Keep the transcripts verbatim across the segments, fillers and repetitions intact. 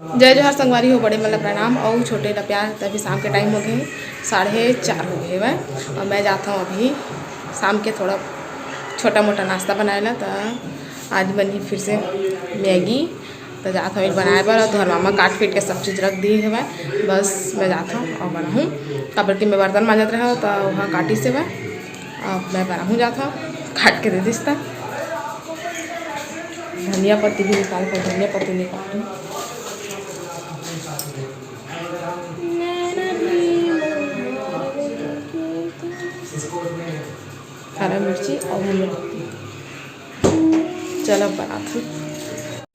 जय जोहार संगवारी हो, बड़े मन ला प्रणाम अउ छोटे ला प्यार। त अभी शाम के टाइम हो गए, साढ़े चार हो गए हवय अउ मैं जात हूँ अभी शाम के थोड़ा छोटा मोटा नाश्ता बनाए ला। त आज बनही फिर से मैगी। त जात हूँ बनाए बर, अउ तुहर मामा काट पीट के सब चीज़ रख दिए हवय। बस मैं जात हूँ अउ बनाहूँ, काबर कि मैं बर्तन मांजत रहे हूँ त वहाँ काटी से मैं अब मैं बनाहूँ जात हूँ, काट के दे दिस त। धनिया पत्ती भी निकाल कर, धनिया पत्ती निकाल दूँ। हरा मिर्ची और धनिया पत्ती। चल अब बनात हूँ।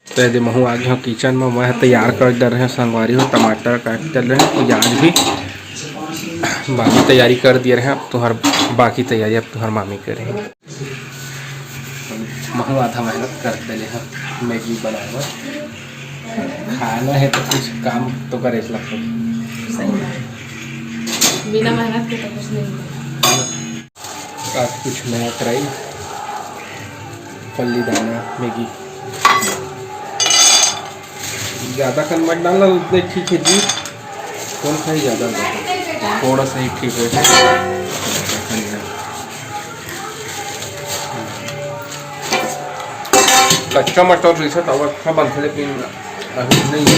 त एदे महू आ गे हंव किचन म। मैं ह तैयार कर डरे हंव संगवारी हो, टमाटर काट डरे हंव, प्याज भी। बाकी तैयारी कर दिए रहे, अब तुहर बाकी तैयारी अब तुहर मामी करे। महू आधा मेहनत कर डरे हंव मैगी बनाए बर। खाना हे त कुछ काम तो करे लगथे। सही बात। बिना मेहनत के तो कुछ नहीं होता। आज कुछ नया ट्राई, पल्ली दाना मैगी। ज़्यादा कन मत डालना, उतने ठीक है जी। कौन खाई ज़्यादा? थोड़ा सा ही ठीक है। कच्चा मटर जैसा तब अच्छा बनता, लेकिन अभी नहीं है,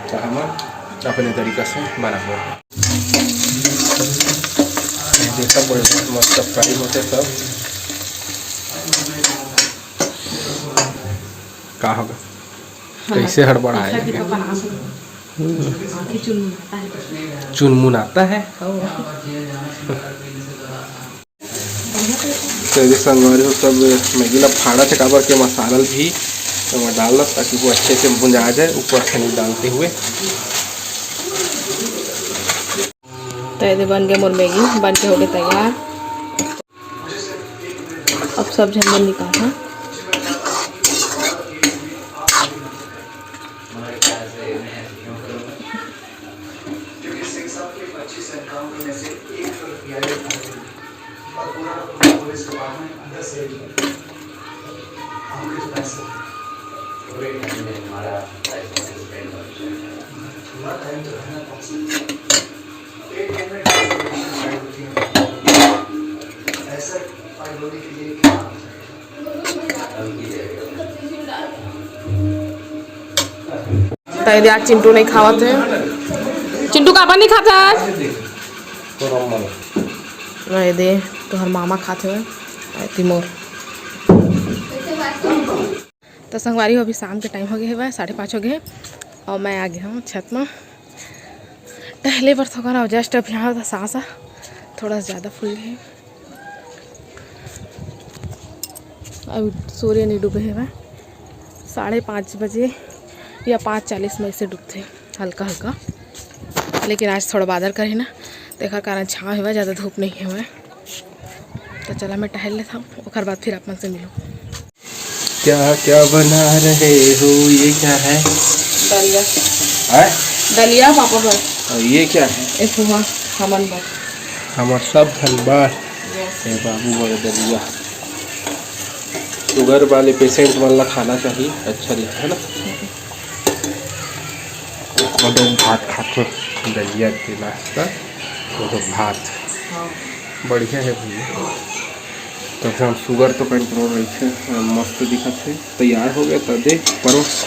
तो हम अपने तरीका से बनाबो। ये सब बड़े मस्त फ्राई होते सब। का होगा? हाँ। कैसे हड़बड़ाए? अच्छा, कि तो बना सकते। आँखें चुनमुनाता है। चुनमुनाता है? हाँ। तो ये संगवारी हो, सब मैगी ला फाड़ा थे, काबर के मसाला भी तो मैं डालत, ताकि वो अच्छे से भुंजा जाए ऊपर से नहीं डालते हुए। तो ये बन गए मोर मैगी, बन के हो गए तैयार। अब सब झन मन निकालना। त एदे आज चिंटू नहीं खावत है। चिंटू काबर नहीं खाता आज? नहीं दे, तोहर मामा खात हवे। आती मोर। तो संगवारी हो, अभी शाम के टाइम हो गए हवय, साढ़े पाँच हो गए हे। और मैं आ गया हूँ छत में टहले बर थोकन। और जस्ट अभी यहाँ था सांस थोड़ा सा ज़्यादा फूल गए। अभी सूर्य नहीं डूबे हवय, साढ़े पाँच बजे या पाँच चालीस में ऐसे डूबते हल्का हल्का। लेकिन आज थोड़ा बादल करे ना, तेकर कारण छाँव हवय, ज़्यादा धूप नहीं हवय। तो चला मैं टहल लेता हूँ, ओकर बाद फिर आप मन से मिलूँ। क्या क्या बना रहे हो, ये क्या है? दलिया। हैं? दलिया पापड़ बर। और ये क्या है? ए फुहा, हमन बर। हमर सब धन बर। Yes। ए बाबू बर दलिया। शुगर वाले पेशेंट मन ला खाना चाहिए, अच्छा रहता है ना। वो तो भात खाते, दलिया के नाश्ता, वो तो भात। हाँ। बढ़िया है भैया। तो हम शुगर तो कंट्रोल रखे, मस्त दिखत है। तैयार हो गया, त दे परोस।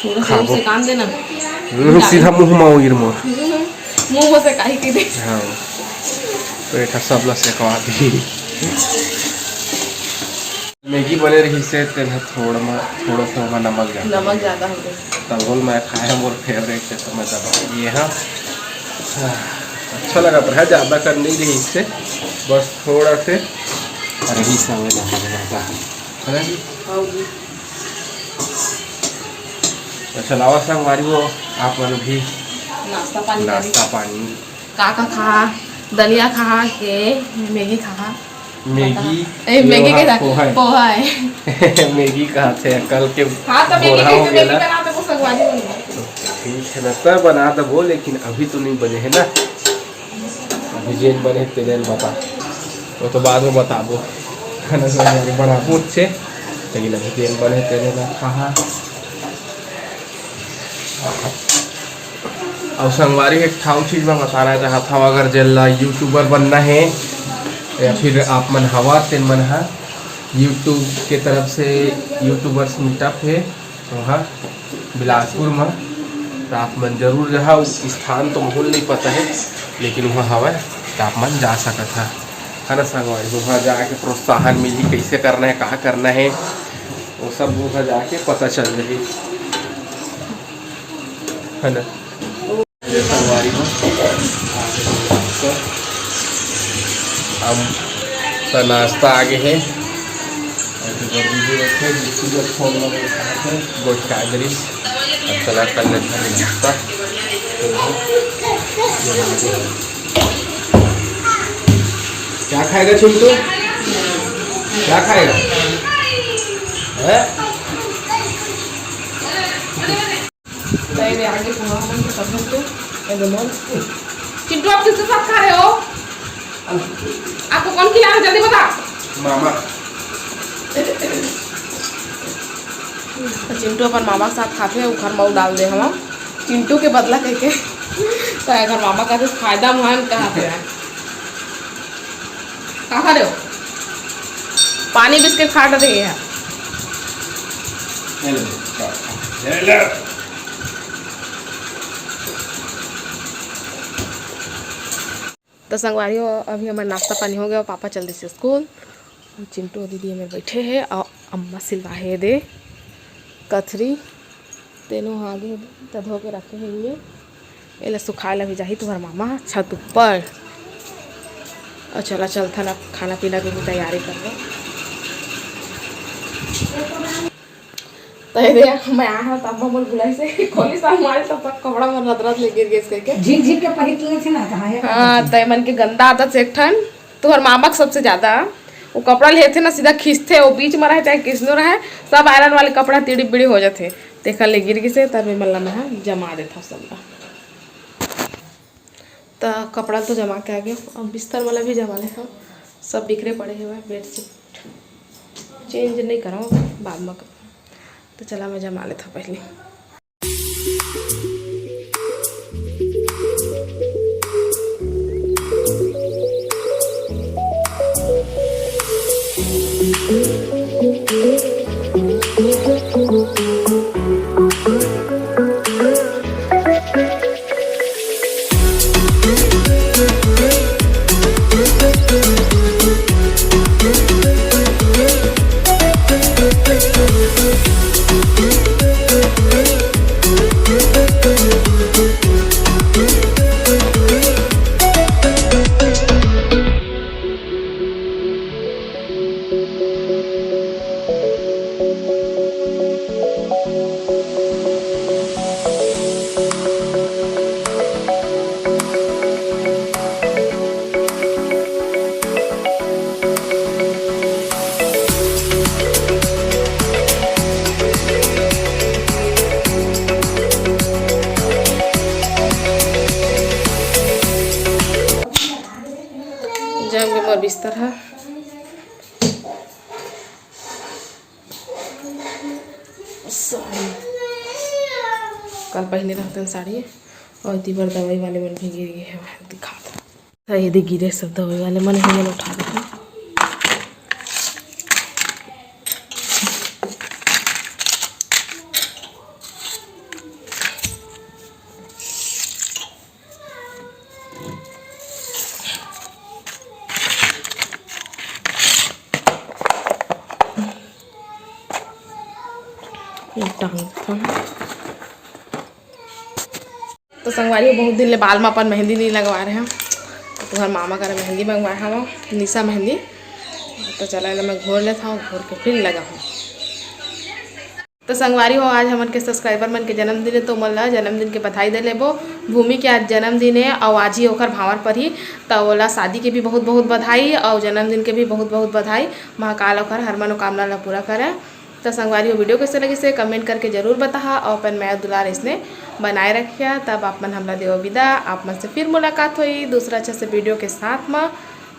थोड़ा सा खाबो। सेकान देना। हम्म, सीधा मुंह मा उगिर मोर। हम्म, मुंह से काहे की दे। हाँ, तो एठा सब ला सेकवा दी। मैगी बने रहिस हे, तेन ह थोड़ा म-, थोड़ा सा ओमा नमक ज्यादा। नमक ज्यादा हो गया। तभो ले मैं खाए, मोर फेवरेट हे, तो मैं दबा ये हाँ। अच्छा लगा, पर है ज्यादा कर नहीं रहिस हे, बस थोड़ा से रहिस हवे नमक ज्यादा। है ना जी? हाँ जी। अच्छा, लावा संगवारी हो, आप मन भी नाश्ता पानी नाश्ता करी। पानी। का का खा? दलिया खा के मैगी खा। मैगी, ए, मैगी पोहा, के साथ पोहा है। पोहा है। मैगी कहा थे, कल के हाँ, तो मैगी बोरा के हो तो गया मैगी ना। बना तो वो संगवारी बन गया। ठीक है ना, तब बना दबो, लेकिन अभी तो नहीं बने है ना। अभी जेन बने तेने ल बता, वो तो बाद में बताबो। है ना, संगवारी बनाबो अच्छे, लेकिन अभी जेन बने तेने ना कहा। अउ संगवारी, एक ठा अउ चीज मैं बताना चाहत हव, अगर जेन ला YouTuber बनना हे या फिर आप मन हवा, तेन मन ह YouTube के तरफ से YouTubers meetup हे वहाँ बिलासपुर में, तो आप मन जरूर जहाँ, उस स्थान तो मोहन नहीं पता है, लेकिन वहाँ हवा है, तो आप मन जा सकत है, है ना संगवारी? वहाँ जाके प्रोत्साहन मिली, कैसे करना है, कहाँ करना है, वो सब वहाँ जाके पता चल जाही, है ना? ये संगवारी हो, हम तो नाश्ता आगे है, गोठ कागरी, अब चला कर लेते हैं नाश्ता। क्या खाएगा चिंटू? क्या खाएगा? हैं? नहीं, नहीं, आगे पोहा बन के सब लोग तो, ये दे मोर। चिंटू, आप किसके साथ खा रहे हो? आपको कौन खिला रहा है, जल्दी बता। मामा। तो चिंटू अपन मामा के साथ खाथे, उखर मऊ डाल दे हवा चिंटू के बदला कह के। तो अगर मामा का तो फायदा मान कहा पे है। का खा रहे हो? पानी बिस्किट खा रहे हैं। हेलो। हेलो। तो संगवारी हो, अभी हमार नाश्ता पानी हो गया, पापा चल दिस स्कूल। चिंटू दीदी हमारे बैठे हैं और अम्मा सिलवा है दे कथरी, तेनो आगे तो धो के रखे हैं ये। एला सुखाए ला भी जाही तुहर मामा छत ऊपर। और चला चलथन अब खाना पीना के भी तैयारी करबो। तो ये दे, मैं आया हूँ, तब मोर बुलाई से खोली सा हमारे तो पक कपड़ा मन रत रत ले गिर गए करके। झिक झिक के पहिर ले थे ना, कहाँ है? हाँ, तय मन के गंदा आदत से एक ठन, तुहर मामा के सबसे ज्यादा। वो कपड़ा लेथे ना, सीधा खींचथे, वो बीच में रहे चाहे किसनो रहे, सब आयरन वाले कपड़ा तिड़ी बिड़ी हो जाथे। तेखर ले गिर गिसे, तब मैं मल्ला में जमा देथा सब ला। त कपड़ा तो जमा के आगे, अब बिस्तर वाला भी जमा लेथव। सब बिखरे पड़े हवय, बेडशीट चेंज नहीं करव, बाद में करव। तो चला, मैं जमा लेथव पहले। जम के मोर बिस्तर ह। साड़ी। कल पहिने रहतेन साड़ी, और एती बर दवाई वाले मन भी गिर गए हैं, दिखात। तो ये दे गिरे सब दवाई वाले मन, ही मन उठा देते। ये टांग था। तो संगवारी हो, बहुत दिन ले बाल में अपन मेहंदी नहीं लगवा रहे हैं, तो तुम्हारे मामा करा मेहंदी मंगवाए हवा, निशा मेहंदी। तो चला, एला मैं घोर लेता हूँ, घोर के फिर लगा हूँ। तो संगवारी हो, आज हमन के सब्सक्राइबर मन के जन्मदिन हे, तो ओमन ला जन्मदिन के बधाई दे लेबो। भूमि के आज जन्मदिन हे, अउ आज ही ओकर भांवर परही, त ओला शादी के भी बहुत बहुत बधाई, अउ जन्मदिन के भी बहुत बहुत बधाई। महाकाल ओकर हर मनोकामना ला पूरा करे। त संगवारी हो, वीडियो कैसे लगिस हे, कमेंट करके जरूर बताहा, अउ अपन मया दुलार इसने बनाए रखिया। तब आप मन हमला देवो विदा, आप मन से फिर मुलाकात होई दूसरा अच्छा से वीडियो के साथ म।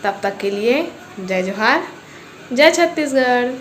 तब तक के लिए जय जोहार, जय छत्तीसगढ़।